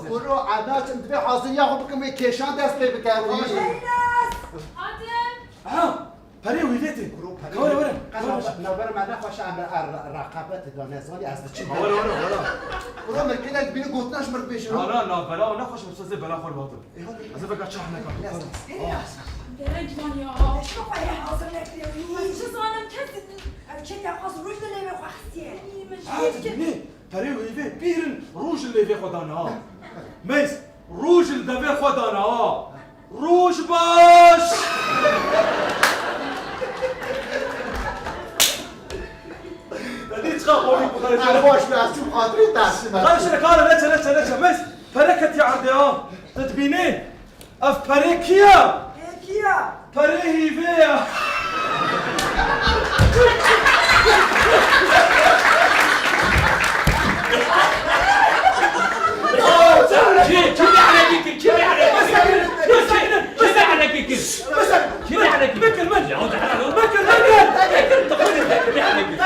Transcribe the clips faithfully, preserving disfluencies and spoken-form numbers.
Kuro, ez naçim, divê haziriya xwe bikim, wê kêşan dest pê bike. Hatim! Ha! Perê wî vê tê. Kuro, perê wî vê. Were, were, were. Qe navber-, navbera me nexweş e, em re-, re-, reqabet da, nezanî ez diçim. Were, were, were. Kuro, min kêlek bîne gotina ji min bêjin. Na, na, navbera we nexweş e, ez ê bela xwe li ba bidim. Ê, hadi. Ez ê veka çax nekim. Yes, yes. Gerek van ya. Şu xwe hazir nekiriyor. Çi zanim kes. Ev çek ya, az rûj li lêvê xwe xistiye. Min Ha, jî tu dibînî? Perê wî vê pîr in, rûj li lêvê xwe dane ha. Mêz, rûj li devê xwe dane ha. Rûj baş! Te dî çiqa xorî bixwe. Ev baş be, ez çûm xatirê te, ez çûm. Xalişe, kare, neçe, neçe, neçe. Mêz, pere ketiye erdê ha. Tu dibînî? Ev perê kî ye? Perê kî ye? Perê hîvê ye. Kî, kî vê erekî kir? Kî vê erekî kir? Kî vê erekî kir? Kî vê erekî kir? Bikir min. Ya, de helal ol. Bikir, bikir. Bikir, bikir, bikir.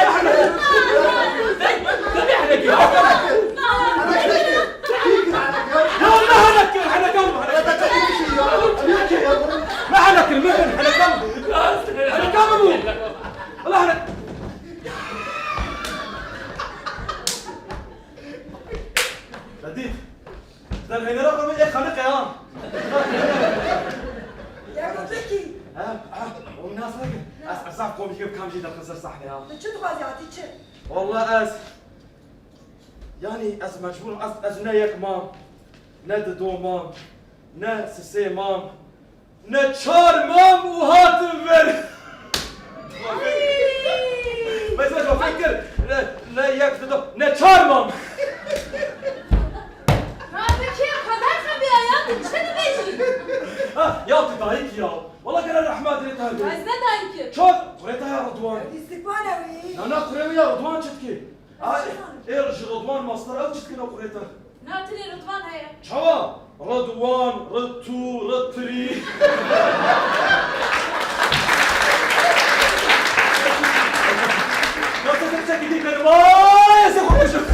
Kî vê erekî kir? Ya, ne henekir, henekam, henekam. Ne henekir, min, henekam. Henekam bû. Allah henek. Redîf. Derhênera xwe ê xeniqe ha. Ya Redîf. Ha, ha, o nas nake. Ez, ez zaf komîk im, kam jî derxin ser sahnê ha. Tu çi dixwazî hatî çi? Wallah ez Yani ez mecbûr, ez, ez ne yek mam, ne dido mam, ne sisê mam, ne çar mam û hatim vir. Mesela fikir, ne, ne yek dido, ne çar mam. Ya tu kê xwedar xebiya ya, tu çi dibêjî? Ha, ya tu dayik ya. Wala gere rehmet rê te. Ez ne dayik im. Çar, kurê te ya Ridwan. Lîstikvan ew î. Na, na, kurê wî ya Ridwan çi dikê? Ay, ê ji Ridwan mastir ew çi dikin ew kurê te? Na, tilê Ridwan heye. Çawa? Ridwan, Ritu, Ritrî. Ya te çekî dî benim. Ay, ez ê xwe kujim.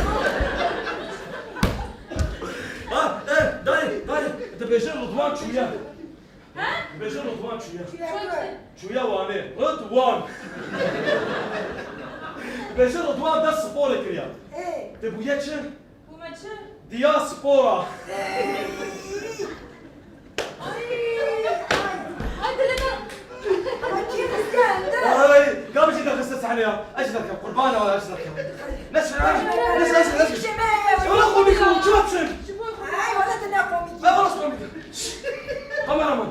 Ha, e, dayê, dayê. Dibêje Ridwan çûye. He? Dibêje Ridwan çûye. Çûye ku? Çûye Wanê. Ridwan. Dibêje Ridwan dest sporê kiriye. Ê. Te bûye çi? Bûme çi? Diyaspora. Ay, ay. Ay, dilê me. Ay, kî rizge ende? Ay, gam jî dexiste sehneya. Ez jî derkem, qurbana we, ez jî derkem. Ne şira, ne şira, ne şira. Wala komîk bû, çi biçim? Ay, wala tu ne komîk. Ay, wala komîk. Şşş! Kameraman.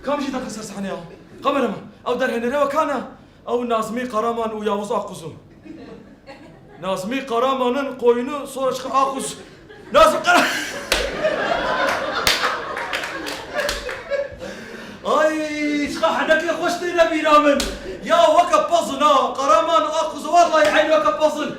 Kam jî dixin ser sahnê ya. Kameraman. Ew derhênere we kana? Ew Nazmî Qaraman û Yavuz Akkuzu. Nazmî Qaraman'ın koyunu sonra çıkar Akkuz. Nazmî Qara-, Ay, çiqa henekê xweş têne bîra min. Ya weke puzzle ha. Qaraman, Akkuzu, vallahi eyn weke puzzle.